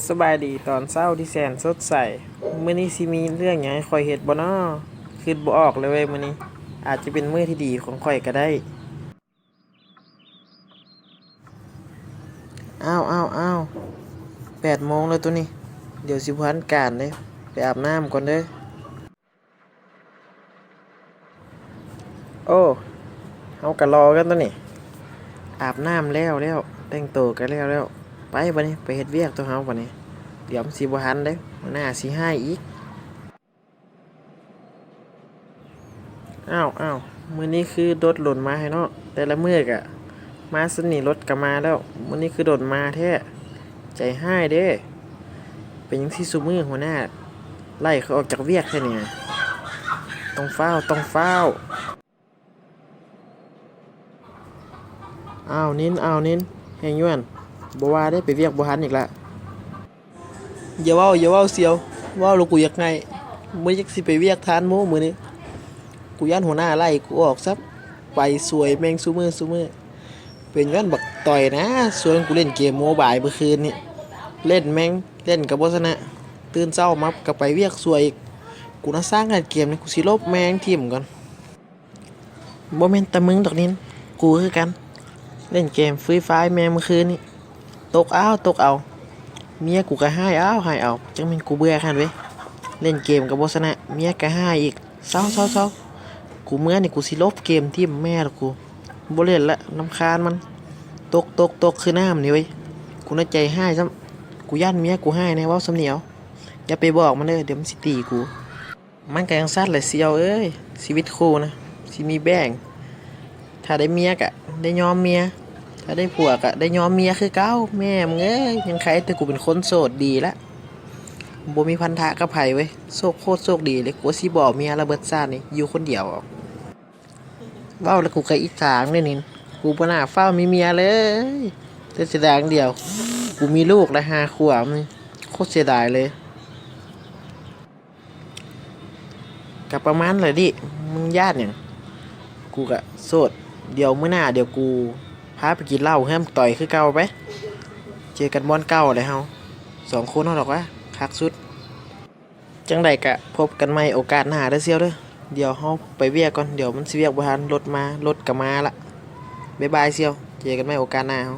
ສະບາຍດີຕອນເຊົ້າທີ່ແສນສົດໃສ. ມື້ນີ້ຊິມີເລື່ອງຫຍັງໃຫ້ຂ້ອຍເຮັດບໍ່ນໍ? ຄິດບໍ່ອອກເລີຍເວີຍມື້ນີ້. ອາດຈະເປັນມື້ທີ່ດີຂອງຂ້ອຍກໍໄດ້. ອ້າວ ອ້າວ ອ້າວ ແປດໂມງແລ້ວໂຕນີ້. ດຽວຊິບໍ່ທັນການເດ້. ໄປອາບນ້ຳກ່ອນເດີ້. ໂອ້ ເຮົາກະຫຼໍ່ກັນໂຕນີ້. ອາບນ້ຳແລ້ວແລ້ວ ແຕ່ງໂຕກະແລ້ວແລ້ວ. ໄປບາດນີ້ ໄປເຮັດວຽກໂຕເຮົາບາດນີ້. ດຽວມັນຊິບໍ່ທັນເດ້. ຫົວໜ້າຊິຮ້າຍອີກ. ອ້າວ ອ້າວ ມື້ນີ້ຄືລົດຫຼົ່ນມາແທ້ເນາະ. ແຕ່ລະມື້ກະມາສ່ຳນີ້ ລົດກະມາແລ້ວ. ມື້ນີ້ຄືດົນມາແທ້. ໃຈຮ້າຍເດ້. ເປັນຫຍັງຊິຊຸມື້ຫົວໜ້າໄລ່ຂ້ອຍອອກຈາກວຽກແທ້ນີ້? ຕ້ອງຟ້າວ ຕ້ອງຟ້າວ. ອ້າວ ນິນ ອ້າວ ນິນ ແຮງຍວນ ບໍ່ວ່າເດ້ ໄປວຽກບໍ່ທັນອີກລະ. ຢ່າເວົ້າ ຢ່າເວົ້າສ່ຽວ ເວົ້າແລ້ວກູຢາກໄຫ້. ບໍ່ຈັກຊິໄປວຽກທັນບໍ່ມື້ນີ້. ກູຢ້ານຫົວໜ້າໄລ່ກູອອກຊະ. ໄປສວຍແມ່ງຊຸມື້ ຊຸມື້. ເປັນຍ້ອນບັກຕ່ອຍນະ ຊວນກູຫຼິ້ນເກມໂມບາຍມື້ຄືນນີ້. ຫຼິ້ນແມ່ງ ຫຼິ້ນກະບໍ່ຊະນະ. ຕື່ນເຊົ້າມາກະໄປວຽກສວຍອີກ. ກູນະສ້າງກັນເກມນີ້ ກູຊິລົບແມ່ງຖິ້ມກ່ອນ. ບໍ່ແມ່ນແຕ່ມຶງດອກນິນ ກູຄືກັນ. ຫຼິ້ນເກມຟຣີຟາຍແມ່ງມື້ຄືນນີ້ ຕົກເອົາ ຕົກເອົາ. ເມຍກູກະຮ້າຍເອົາ ຮ້າຍເອົາ. ຈັ່ງແມ່ນກູເບື່ອຄັກເວີຍ. ຫຼິ້ນເກມກະບໍ່ຊະນະ ເມຍກະຮ້າຍອີກ. ເຊົາ ເຊົາ ເຊົາ. ກູເມືອນີ້ ກູຊິລົບເກມຖິ້ມແມ່ລະກູ. ບໍ່ຫຼິ້ນລະ ລຳຄານມັນ. ຕົກ ຕົກ ຕົກ ຄືນ້ຳນີ້ເວີຍ. ກູນະໃຈຮ້າຍຊ້ຳ. ກູຢ້ານເມຍກູຮ້າຍແນ່ ເວົ້າສ່ຳນີ້ເອົາ. ຢ່າໄປບອກມັນເດີ້ ດຽວມັນຊິຕີກູ. ມັນກະຈັ່ງຊັ້ນແຫຼະສ່ຽວເອີຍ ຊີວິດຄູ່ນະ ຊິມີແບ່ງ. ຖ້າໄດ້ເມຍກະໄດ້ຍອມເມຍ ຖ້າໄດ້ຜົວກະໄດ້ຍອມເມຍຄືເກົ່າ. ແມ່ມຶງເອີຍ ຍັງໄຄແຕ່ກູເປັນຄົນໂສດດີລະ ບໍ່ມີພັນທະກັບໃຜເວີຍ. ໂຊກໂຄດໂຊກດີເລີຍ ກວ່າຊິບໍ່ເອົາເມຍລະເບິດຊາດນີ້ ຢູ່ຄົນດຽວ. ເວົ້າແລ້ວກູກະອິດສາເດ້ນິນ ກູບໍ່ໜ້າຟ້າວມີເມຍເລີຍ. ແຕ່ເສຍດາຍຢ່າງດຽວ ກູມີລູກລະຫ້າຂວບ ໂຄດເສຍດາຍເລີຍ. ກະປະມານລະດິ ມຶງຢ້ານຫຍັງ? ກູກະໂສດ. ດຽວມື້ໜ້າ ດຽວກູພາໄປກິນເຫຼົ້າເຮືອນບັກຕ່ອຍຄືເກົ່າໄປ. ເຈີກັນບ່ອນເກົ່າແຫຼະເຮົາ ສອງຄົນເຮົາດອກວະ ຄັກສຸດ. ຈັ່ງໃດກະພົບກັນໃໝ່ໂອກາດໜ້າເດີ້ສ່ຽວເດີ້. ດຽວເຮົາໄປວຽກກ່ອນ ດຽວມັນຊິວຽກບໍ່ທັນ ລົດມາ ລົດກະມາລະ. ບາຍບາຍສ່ຽວ ເຈີກັນໃໝ່ໂອກາດໜ້າເຮົາ.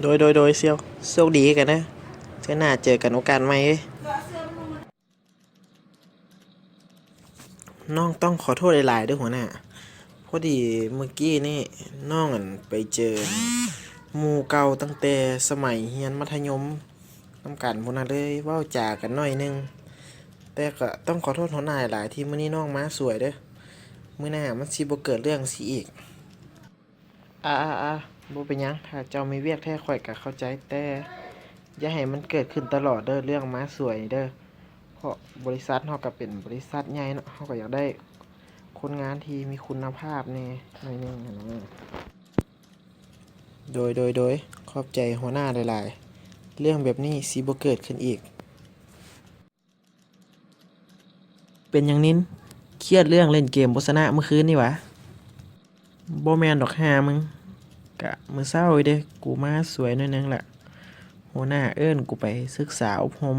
ໂດຍ ໂດຍ ໂດຍສ່ຽວ ໂຊກດີຄືກັນເດີ້. ເທື່ອໜ້າເຈີກັນໂອກາດໃໝ່ເອີຍ. ນ້ອງຕ້ອງຂໍໂທດຫຼາຍໆເດີ້ຫົວໜ້າ. ພໍດີມື້ກີ້ນີ້ນ້ອງ ອັນ ໄປເຈີໝູ່ເກົ່າຕັ້ງແຕ່ສະໄໝຮຽນມັດທະຍົມນຳກັນພຸ້ນນະ ເລີຍເວົ້າຈາກັນໜ້ອຍໜຶ່ງ. ແຕ່ກະຕ້ອງຂໍໂທດຫົວໜ້າຫຼາຍໆ ທີ່ມື້ນີ້ນ້ອງມາສວຍເດີ້. ມື້ໜ້າມັນຊິບໍ່ເກີດເລື່ອງຊີ້ອີກ. ອາໆໆ ບໍ່ເປັນຫຍັງ ຖ້າເຈົ້າມີວຽກແທ້ຂ້ອຍກະເຂົ້າໃຈ ແຕ່ຢ່າໃຫ້ມັນເກີດຂຶ້ນຕະຫຼອດເດີ້ ເລື່ອງມາສວຍນີ້ເດີ້. ເພາະບໍລິສັດເຮົາກະເປັນບໍລິສັດໃຫຍ່ເນາະ ເຮົາກະຢາກໄດ້ຄົນງານທີ່ມີຄຸນນະພາບແດ່ໜ້ອຍໜຶ່ງຫັ້ນນະ. ໂດຍ ໂດຍ ໂດຍ ຂອບໃຈຫົວໜ້າຫຼາຍໆ ເລື່ອງແບບນີ້ຊິບໍ່ເກີດຂຶ້ນອີກ. ເປັນຫຍັງນິນ ຄຽດເລື່ອງຫຼິ້ນເກມບໍ່ຊະນະມື້ຄືນນີ້ຫວາ? ບໍ່ແມ່ນດອກຫ່າມຶງ ກະມື້ເຊົ້ານີ້ເດ້ ກູມາສວຍໜ້ອຍໜຶ່ງລະ ຫົວໜ້າເອີ້ນກູໄປສຶກສາອົບຮົມ.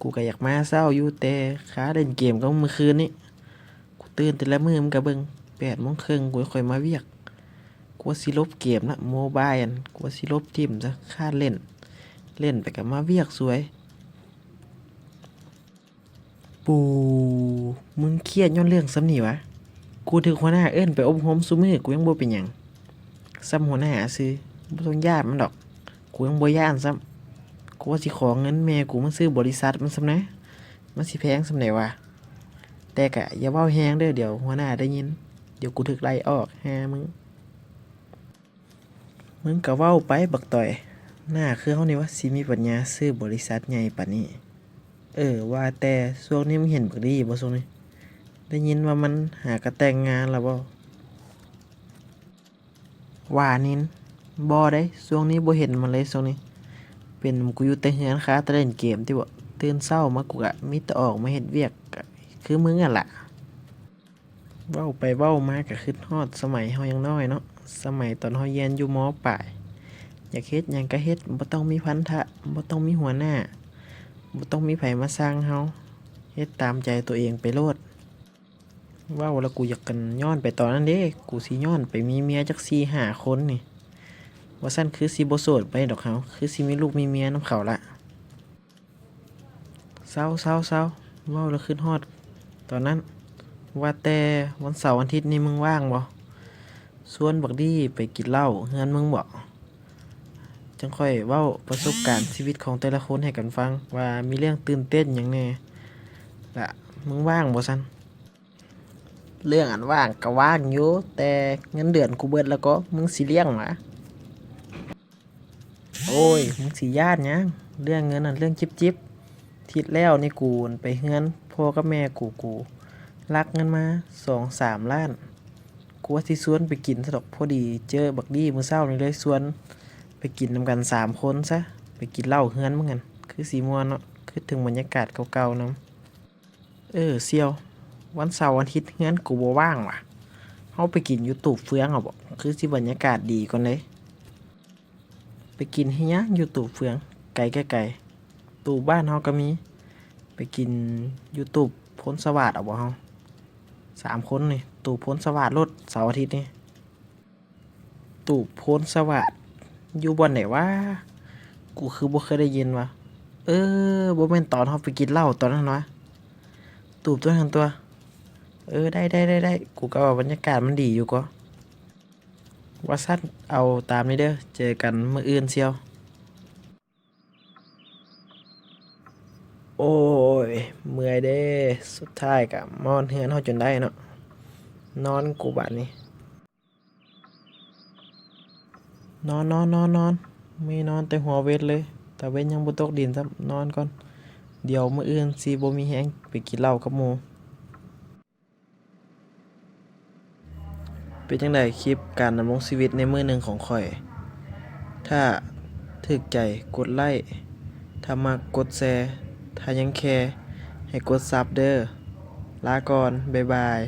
ກູກະຢາກມາເຊົ້າຢູ່ ແຕ່ຄາຫຼິ້ນເກມກັບມຶງມື້ຄືນນີ້. ກູຕື່ນແຕ່ລະມື້ມັນກະເບິ່ງ ແປດໂມງເຄິ່ງກູຄ່ອຍມາວຽກ. ກວ່າຊິລົບເກມລະ ໂມບາຍ ອັນ ກວ່າຊິລົບຖິ້ມຊະ ຄາເລ່ນ ເລ່ນໄປກະມາວຽກສວຍ. ປູ ມຶງຄຽດຍ້ອນເລື່ອງສ່ຳນີ້ຫວາ? ກູຖືກຫົວໜ້າເອີ້ນໄປອົບຮົມຊຸມື້ ກູຍັງບໍ່ເປັນຫຍັງ. ສ່ຳຫົວໜ້າຊື່ ບໍ່ຕ້ອງຢ້ານມັນດອກ. ກູຍັງບໍ່ຢ້ານຊ້ຳ. ກວ່າຊິຂໍເງິນແມ່ກູມາຊື້ບໍລິສັດມັນຊ້ຳນະ. ມັນຊິແພງສ່ຳໃດຫວາ? ແຕ່ກະຢ່າເວົ້າແຮງເດີ້ ດຽວຫົວໜ້າໄດ້ຍິນ ດຽວກູຖືກໄລ່ອອກ ຫ່າມຶງ. ມຶງກະເວົ້າໄປບັກຕ່ອຍ ໜ້າຄືເຮົານີ້ຫວາ ຊິມີປັນຍາຊື້ບໍລິສັດໃຫຍ່ປານນີ້. ເອີ ວ່າແຕ່ຊ່ວງນີ້ມຶງເຫັນບັກດີບໍ່ຊ່ວງນີ້? ໄດ້ຍິນວ່າມັນຫາກະແຕ່ງງານລະບໍ່? ຫວານິນ ບໍ່ເດ້ ຊ່ວງນີ້ບໍ່ເຫັນມັນເລີຍຊ່ວງນີ້. ເປັນຫຍັງ ກູຢູ່ແຕ່ເຮືອນຄາແຕ່ຫຼິ້ນເກມຕິບໍ? ຕື່ນເຊົ້າມາກູກະມີແຕ່ອອກມາເຮັດວຽກ ກະຄືມຶງຫັ້ນລະ. ເວົ້າໄປເວົ້າມາກະຄຶດຮອດສະໄໝເຮົາຍັງນ້ອຍເນາະ ສະໄໝຕອນເຮົາຮຽນຢູ່ ມ.ປາຍ. ຢາກເຮັດຫຍັງກະເຮັດ, ບໍ່ຕ້ອງມີພັນທະ, ບໍ່ຕ້ອງມີຫົວໜ້າ, ບໍ່ຕ້ອງມີໃຜມາສັ່ງເຮົາ, ເຮັດຕາມໃຈໂຕເອງໄປໂລດ. ເວົ້າແລ້ວກູຢາກກັນຍ້ອນໄປຕອນນັ້ນເດ້, ກູຊິຍ້ອນໄປມີເມຍຈັກສີ່ຫ້າຄົນນີ້, ບໍ່ຊັ້ນຄືຊິບໍ່ໂສດໄປດອກເຮົາ, ຄືຊິມີລູກມີເມຍນຳເຂົາລະ. ເຊົາໆໆ ເວົ້າແລ້ວຄຶດຮອດຕອນນັ້ນ. ວ່າແຕ່ວັນເສົາອາທິດນີ້ມຶງວ່າງບໍ່? ຊວນບັກດີໄປກິນເຫຼົ້າເຮືອນມຶງບໍ? ຈັ່ງຄ່ອຍເວົ້າປະສົບການຊີວິດຂອງແຕ່ລະຄົນໃຫ້ກັນຟັງ ວ່າມີເລື່ອງຕື່ນເຕັ້ນຫຍັງແດ່. ລະ ມຶງວ່າງບໍ່ຊັ້ນ? ເລື່ອງອັນວ່າງກະວ່າງຢູ່, ແຕ່ເງິນເດືອນກູເບິດແລ້ວກໍ ມຶງຊິລ້ຽງຫວາ? ໂອ້ຍ ມຶງຊິຢ້ານຫຍັງ? ເລື່ອງເງິນຫັ້ນເລື່ອງຈິບໆ. ທິດແລ້ວນີ້ກູໄປເຮືອນພໍ່ກັບແມ່ກູ, ກູລັກເງິນມາສອງສາມລ້ານ. ກູວ່າຊິຊວນໄປກິນຊະດອກ, ພໍດີເຈີບັກດີມື້ເຊົ້ານີ້ເລີຍ, ຊວນໄປກິນນຳກັນສາມຄົນຊະ, ໄປກິນເຫຼົ້າເຮືອນມຶງຫັ້ນ ຄືຊິມ່ວນເນາະ, ຄິດເຖິງບັນຍາກາດເກົ່າໆນຳ. ເອີ ສ່ຽວ, ວັນເສົາອາທິດເຮືອນກູບໍ່ວ່າງຫວາ? ເຮົາໄປກິນຢູ່ຕູບເຟືອງເອົາບໍ? ຄືຊິບັນຍາກາດດີກ່ອນເດ້. ໄປກິນເຮັດຫຍັງຢູ່ຕູບເຟືອງ? ໄກກະໄກ, ຕູບບ້ານເຮົາກະມີ. ໄປກິນຢູ່ຕູບໂພນສະຫວາດເອົາບໍເຮົາ? ສາມຄົນນີ້, ຕູບໂພນສະຫວາດໂລດ ເສົາອາທິດນີ້. ຕູບໂພນສະຫວາດ ຢູ່ບ່ອນໃດຫວາ? ກູຄືບໍ່ເຄີຍໄດ້ຍິນຫວາ? ເອີ ບໍ່ແມ່ນຕອນເຮົາໄປກິນເຫຼົ້າຕອນນັ້ນຫວາ? ຕູບໂຕນັ້ນຕົວະ. ເອີ ໄດ້ໆໆ ກູກະວ່າບັນຍາກາດມັນດີຢູ່ກໍ. ວ່າຊັ້ນ ເອົາຕາມນີ້ເດີ, ເຈີກັນມື້ອື່ນສ່ຽວ. ໂອ້ຍ ເມື່ອຍເດ້, ສຸດທ້າຍກະມາຮອດເຮືອນເຮົາຈົນໄດ້ເນາະ. ນອນກູບາດນີ້. ນອນໆໆ ມື້ນີ້ນອນແຕ່ຫົວເວັນເລີຍ, ຕາເວັນຍັງບໍ່ຕົກດິນຊ້ຳ. ນອນກ່ອນ, ດຽວມື້ອື່ນຊິບໍ່ມີແຮງໄປກິນເຫຼົ້າກັບໝູ່. ເປັນຈັ່ງໃດຄລິບການດຳລົງຊີວິດໃນມື້ໜຶ່ງຂອງຂ້ອຍ? ຖ້າຖືກໃຈກົດໄລ້, ຖ້າມັກກົດແຊ, ຖ້າຍັງແຄໃຫ້ກົດຊັບເດີ. ລາກ່ອນ, ບາຍບາຍ.